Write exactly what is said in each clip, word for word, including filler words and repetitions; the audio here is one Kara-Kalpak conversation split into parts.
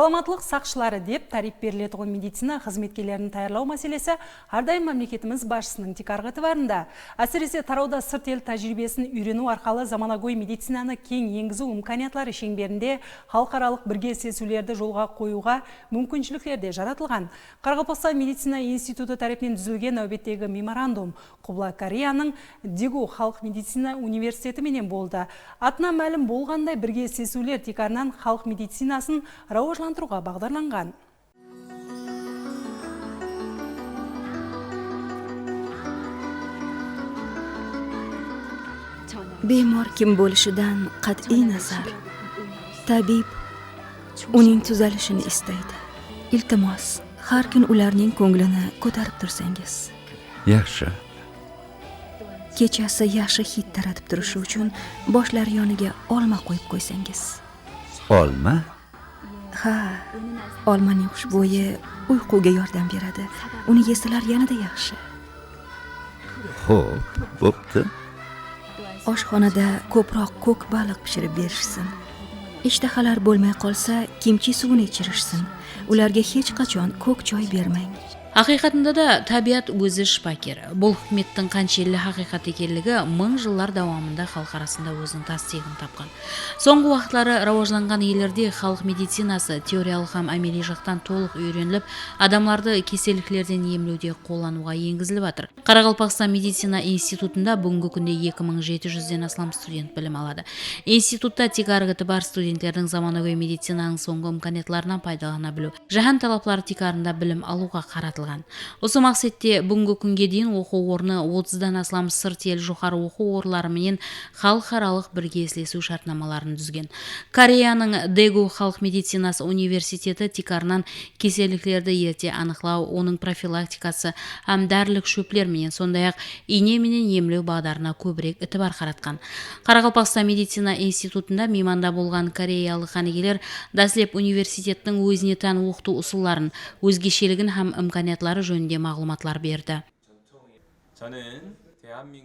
Salamatlıq saqshıları dep táriyp beriletuǵın medicina xızmetkerlerin tayarlaw máselesi hár dayım mámleketimiz basshısınıń tiykarǵı itibarında. Ásirese, tarawda sırt el tájiriybesin úyreniw arqalı zamanagóy medicinanı keń engiziw imkaniyatları sheńberinde xalıqaralıq birge islesiwlerdi jolǵa qoyıwǵa múmkinshilikler de jaratılǵan. Qaraqalpaqstan medicina institutı tárepinen dúzilgen náwbettegi memorandum Qubla Koreyanıń Degu xalıq medicina universiteti menen boldı. Atına málim bolǵanday, birge islesiwler tiykarınan xalıq medicinasın rawajlandırıwǵa baǵdarlanǵan. Bemor kim bo'lishidan qat'iy nazar, tabib uning tuzalishini istaydi. Iltimos, har kun ularning ko'nglini ko'tarib tursangiz. Yaxshi. Kechasi yaxshi hid taratib turishi uchun boshlari yoniga olma qo'yib qo'ysangiz. Olma? Ha, olmaning xushbo'yi uyquga yordam beradi. Uni yesalar yanada yaxshi. Xo'p, bo'pti. Oshxonada ko'proq ko'k baliq pishirib berishsin. Ishtahalar bo'lmay qolsa, kimchi suvini ichirishsin. Ularga hech qachon ko'k choy bermang. Haqiqatında da, tabiat o'zi shifoker. Bul hikmettiń qanshelli haqiqat ekenligi mıń jıllar dawamında xalq arasında o'ziniń tasdig'in tapqan. So'ngǵı waqıtları rawajlanǵan ellerde xalıq medicinası teoriyalıq hám ámeliy jaqtan tolıq úyrenilip, adamlardı keselliklerden emlewde qollanıwǵa engizilip atır. Qaraqalpaqstan medicina institutında búgingi kúnde eki mıń jeti júzden aslam student bilim aladı. Institutta tiykarǵı itibar studentlerdiń zamanagóy medicinanıń sońǵı imkaniyatlarınan paydalana biliw, jáhán talapları tiykarında bilim alıwǵa qaratılǵan. Usı maqsette búgingi kúnge deyin oqıw ornı otızdan aslam sırt el joqarı oqıw orınları menen xalıqaralıq birge islesiw shártnamaların dúzgen. Koreyanıń Degu xalıq medicinası universiteti tiykarınan keselliklerdi erte anıqlaw, onıń profilaktikası hám dárilik shópler menen, sonday-aq, iyne menen emlew baǵdarına kóbirek itibar qaratqan. Qaraqalpaqstan medicina institutında miymanda bolǵan koreyalıq qánigeler dáslep universitettiń ózine tán oqıtıw usılların, ózgesheligin hám imkaniyatları jóninde maǵlıwmatlar berdi.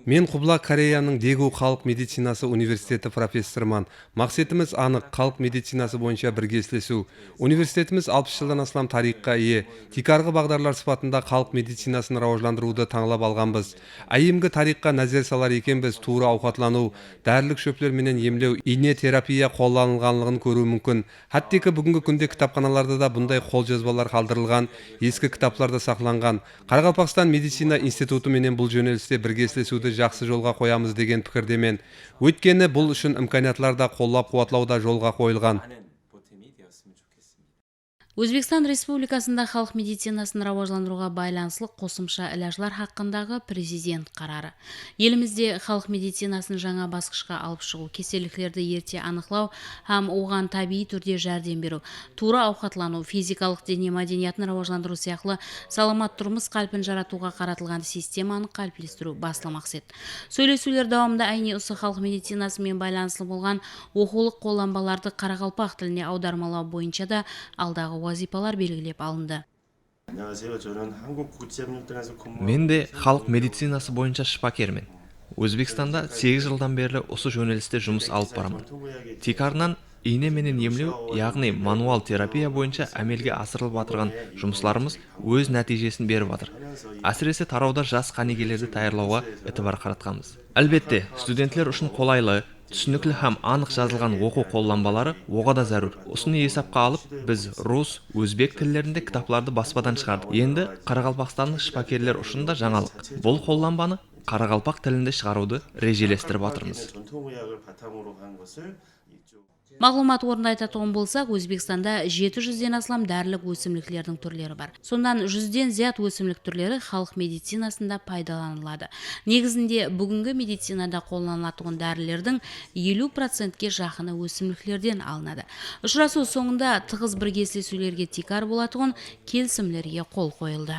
Men Qubla Koreyanıń Degu xalıq medicinası universiteti professorıman. Maqsetimiz anıq, xalıq medicinası boyınsha birge islesiw. Universitetimiz alpıs jıldan aslam tariyxqa iye. Tiykarǵı baǵdarlar sıpatında xalıq medicinasın rawajlandırıwdı tańlap alǵanbız. Áyyemgi tariyxqa názer salar ekenbiz, tuwrı awqatlanıw, dárilik shópler menen emlew, iyne terapiya qollanılǵanlıǵın kóriw múmkin. Hátteki, búgingi kúnde kitapxanalarda da bunday qoljazbalar qaldırılǵan, eski kitaplar da saqlanǵan. Qaraqalpaqstan medicina institutı menen bul jóneliste birge islesiwdi jaqsı jolǵa qoyamız degen pikirdemen. Óytkeni, bul ushın imkaniyatlar da, qollap-quwatlaw da jolǵa qoyılǵan. Ózbekstan Respublikasında xalıq medicinasın rawajlandırıwǵa baylanıslı qosımsha ilajlar haqqındaǵı Prezident qararı. Elimizde xalıq medicinasın jańa basqıshqa alıp shıǵıw, keselliklerdi erte anıqlaw hám oǵan tábiyiy túrde járdem beriw, tuwrı awqatlanıw, fizikalıq dene mádeniyatın rawajlandırıw sıyaqlı salamat turmıs qálpin jaratıwǵa qaratılǵan sistemanı qáliplestiriw baslı maqset. Sóylesiwler dawamında áyne usı xalıq medicinası menen baylanıslı bolǵan oqıwlıq qollanbalardı qaraqalpaq tiline awdarmalaw boyınsha da aldaǵı wazıypalar belgilep alındı. Men de xalıq medicinası boyınsha shıpakermen. Ózbekstanda segiz jıldan berli usı jóneliste jumıs alıp baraman. Tiykarınan iyne menen emlew, yaǵnıy manual terapiya boyınsha ámelge asırılıp atırǵan jumıslarımız óz nátiyjesin berip atır. Ásirese, tarawda jas qánigelerdi tayarlawǵa itibar qaratqanbız. Álbette, studentler ushın qolaylı, túsinikli hám anıq jazılǵan oqıw qollanbaları oǵada zárúr. Usını esapqa alıp, biz rus, ózbek tillerinde kitaplardı baspadan shıǵardıq. Endi Qaraqalpaqstannıń shıpakerler ushın da jańalıq. Bul qollanbanı qaraqalpaq tilinde shıǵarıwdı rejelestirip atırmız. Maǵlıwmat ornında aytatuǵın bolsaq, Ózbekstanda jeti júzden aslam dárilik ósimliklerdiń túrleri bar. Sonnan júzden zıyat ósimlik túrleri xalıq medicinasında paydalanıladı. Negizinde, búgingi medicinada qollanılatuǵın dárilerdiń eliw procentke jaqını ósimliklerden alınadı. Ushırasıw sońında tıǵız birge islesiwlerge tiykar bolatuǵın kelisimlerge qol qoyıldı.